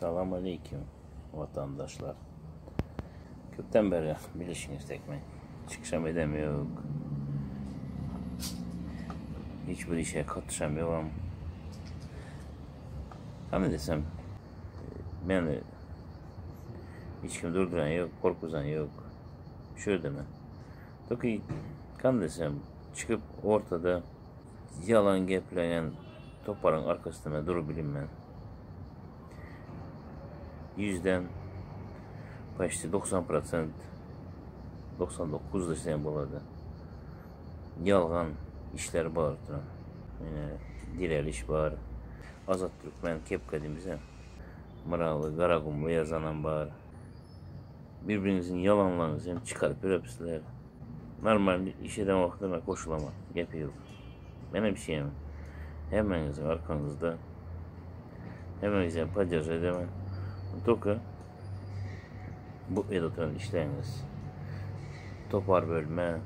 Salam aleýkim watandaşlar. Köpden beri bilişiňiz dek men çykyşam edem ýok. Hiç bir işe katyşam ýogam. Hany desem meni hiç kim durduran ýok, gorkuzan ýok. Şu ýerde men. Toki kan desem çykyp ortada Ýalan gepleýän toparyň arkasynda men durup bilinmen. Ýüzden почти 90 prosent 99 desem bolady. Ýalgan işler bar oturan. Ine direliş bar. Azat Türkmen kepka diýmizem. Myraly Garagumly ýazanam bar. Bir-biriňiziň ýalanlaryňyzy hem çykaryp ýörüpsizler. Normal iş eden wagtda men goşulaman. Gepi ýok. Menem şeýme. Hemmeňiziň arkaňyzda. Hemmeňizi hem podderž edemen. Только bu edip oturan işleriňiz topar bölme,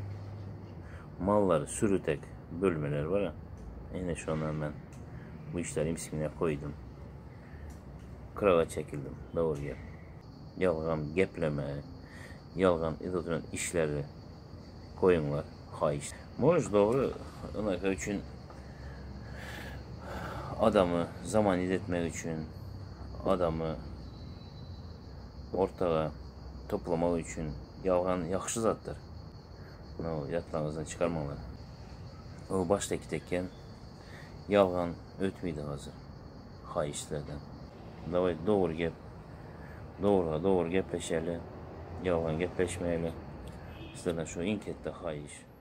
mallary sürütek bölmeler bar. Ine şondan men bu işleri imsine koydum. Kraga çekildim. Dogry gep. Ýalgan gepleme, ýalgan edip oturan işleri goýuňlar, haýyşt. Может dogry ynaka üçin adamy zamanit etmek üçin adamy ortaga toplamak üçin ýalgan ýagşy zatdyr. No ýatlaňyzdan çykarmaňlar. O başdaky tekken ýalgan ötmeydi hazir. Haýyş sizlerden. Daway dogry gep. Dogryga dogry gepleşeli. Ýalgan gepleşmeýeli. Sizlerden şu iň ketde haýyş.